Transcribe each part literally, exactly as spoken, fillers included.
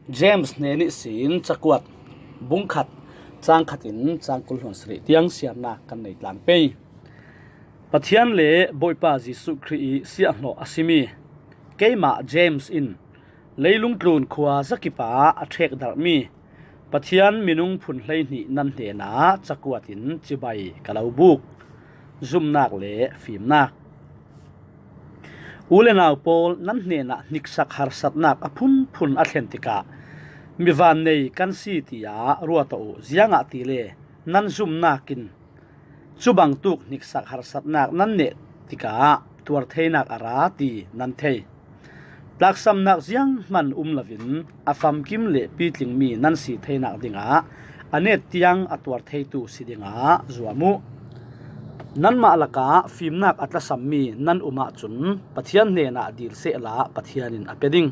James hnen ihsin cakuat bungkhat cangkhatin cangkul hluan sarih tiang siarnak kan nei tlang pei. Pathian le Bawipa Jesuh Khrih ih siahhlawh a simi keimah James in leilung tlun khua zakipa a ṭhekdarhmi Pathian minung phun hleihnih nan hnenah cakuatin cibai ka lo buk. Zumnak le fimnak. U le nau pawl, nan hnenah hniksak harsatnak a phunphun a thlen tikah mi vannei kan si tiah ruat aw uh, ziangahtile nan zumnak in cubangtuk hniksak harsatnak nan neh tikah tuar theinak a ra ti nan thei. Tlaksamnak zianghman um loin a famkim le pitlingmi nan si theinak dingah a net tiang a tuar theitu si dingah zuam uh. Nanmah lakah fimnak a tlasammi nan um ahcun Pathian hnenah dil sehla Pathian in a pe ding.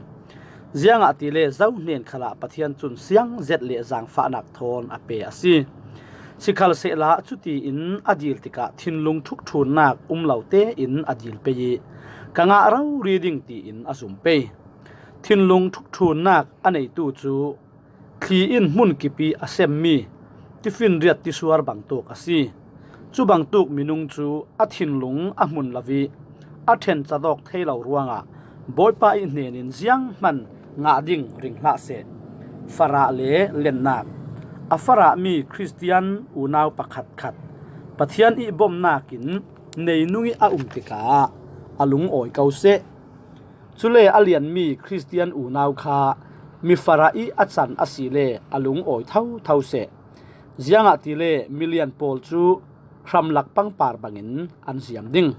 Ziangahtile zohhnen khalah Pathian cun siangzet le zaangfahnak thawn a pe a si. Sikhalsehla cutiin a dil tikah thinlung ṭhukṭhunnak um lo tein a dil pei ih ka ngah rori ding tiin a zum pei. Thinlung ṭhukṭhunnak a neitu cu thli in hmun kip ih a semmi tifinriat tisuar bangtuk a si. Cubangtuk minung cu a thinlung a hmun lo ih a ṭhen cadawk thei lo ruangah Bawipa ih hnenin zianghman ngah ding ring hlah seh. Farah le lennak. A farahmi Khristian unau pakhatkhat Pathian ih bomnak in neinung ih a um tikah a lungawi ko seh. Cule a lianmi Khristian unau kha mi farah ih a can asile a lungawi thotho seh. Ziangahtile milian pawl cu hramlak pangpar bangin an ziam ding.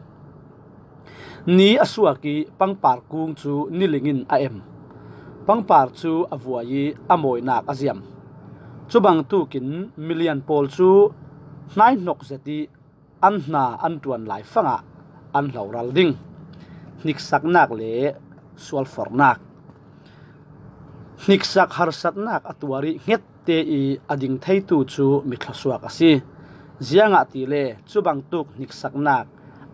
Ni a suak ih pangpar kung cu niling in a em. Pangpar cu a vuai ih a mawinak a ziam. Cubangtukin milian pawl cu hnaihnok zet ih an hna an ṭuan laifangah an hloral ding. Hniksaknak le sualforhnak. Hniksak harsatnak a tuar ih hnget te ih a ding theitu cu mi thluasuak a si. Ziangahtile cubangtuk hniksaknak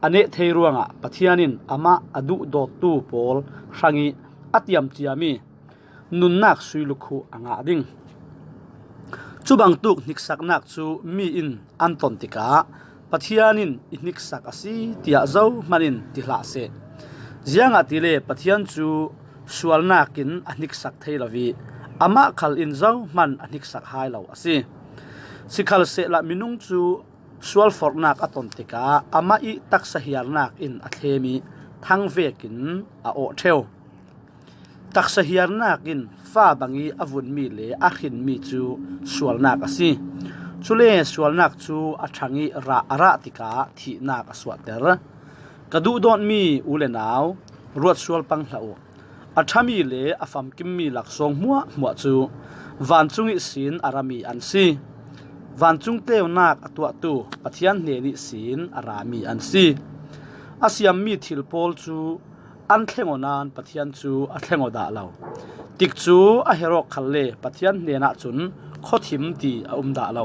a neh thei ruangah Pathian in amah a duhdawttu pawl hrangih a tiamciami nunnak sui lukhuh a ngah ding. Cubangtuk hniksaknak cu mi in an ton tikah Pathian in i hniksak a si tiah zohman in ti hlah seh. Ziangahtile Pathian cu sualnak in a hniksak thei lo ih amah khal in zohman a hniksak hai lo a si. Sikhalsehla minung cu sualforhnak a ton tikah amah ih taksa hiarnak in a thlem ih thang vekin a awh ṭheu. Taksa hiarnak in fa bangih a vunmi le a hrinmi cu sualnak a si. Cule sualnak cu a ṭhang ih rah a rah tikah thihnak a suahter. Ka duhdawtmi u le nau, ruatsual pang hlah uh. A ṭhami le a famkimmi laksawng hmuahhmuah cu vancung ihsin a rami an si. Vancung tleunak a tuahtu Pathian hnen ihsin a rami an si. A siammi thil pawl cu an thleng aw nain Pathian cu a thleng aw dah lo. Tikcu a herh awk khalle Pathian hnenah cun khuathim ti a um dah lo.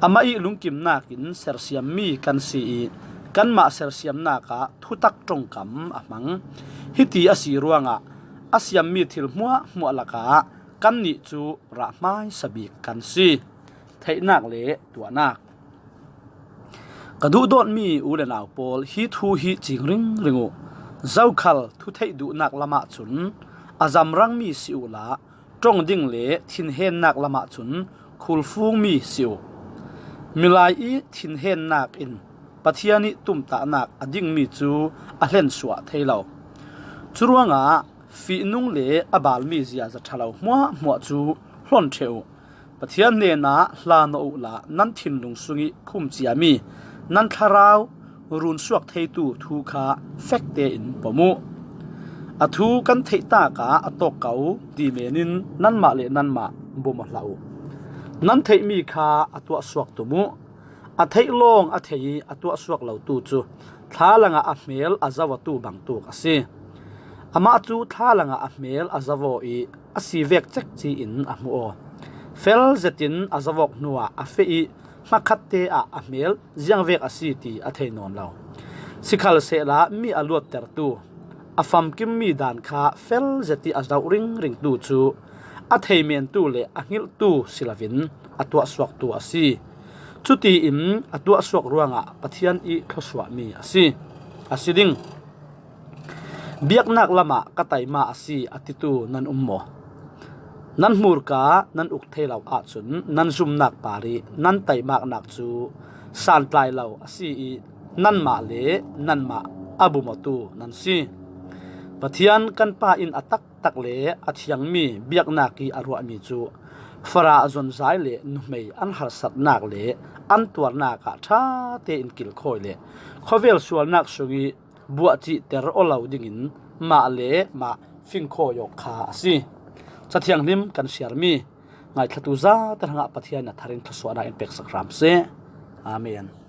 Amah ih lungkimnak in sersiammi kan si ih kanmah sersiamnak ah thutak ṭongkam a hmang. Hiti a si ruangah a siammi thil hmuahhmuah lakah kannih cu rah hmaisa bik kan si. Theihnak le tuahnak. Ka duhdawtmi u le nau pawl, hi thu hi cing ringring uh. Zokhal thutheih duhnak lamah cun a zamrangmi si uhla, ṭong ding le thinhennak lamah cun khulfungmi si uh. Milai ih thinhennak in Pathian ih tumtahnak a dingmi cu a hlensuah thei lo. Curuangah fihnung le a balmi ziaza ṭhalo hmuahhmuah cu hlon ṭheh uh. Pathian hnenah hlan aw uhla nan thinlung sungih khum ciami nan thlarau runsuak theitu thu kha fek tein pom uh. A thu kan theih takah a tawk ko ti men in nanmah le nanmah bawm aw hlah uh. Nan theihmi kha a tuahsuak tum uh. A theih lawng a thei ih a tuahsuak lotu cu thlalangah a hmel a zo awtu bangtuk a si. Amah cu thlalangah a hmel a zo aw ih a si vek cekci in a hmu aw. Fel zetin a zo awk hnuah a feh ih hmakhatte ah a hmel ziangvek a si ti a thei nawn lo. Sikhalsehla mi a luattertu, a famkimmi dan kha fel zetih a zoh ringringtu cu a theimentu le a hngilhtu si loin a tuahsuaktu a si. Cutiin a tuahsuak ruangah Pathian i thluasuahmi a si, a si ding. Biaknak lamah ka taima a si a titu nan um maw? Nan hmurka nan uk thei lo ahcun nan zumnak par i nan taimaknak cu santlai lo a si i nanmah le nanmah a bumawtu nan si. Pathian kan Pa in a taktak le a thiangmi biaknak i a ruahmi cu Farah zonzai le nuhmei an harsatnak le an tuarnak ah ṭha tein kilkhawi le khawvel sualnak sung i buahcihter aw lo dingin mah le mah fingkhawi awk kha a si. Cathianghlim kan siarmi ngaithlatu zate hrangah Pathian a tharin thluasuahnak in peksak hram seh. Amen.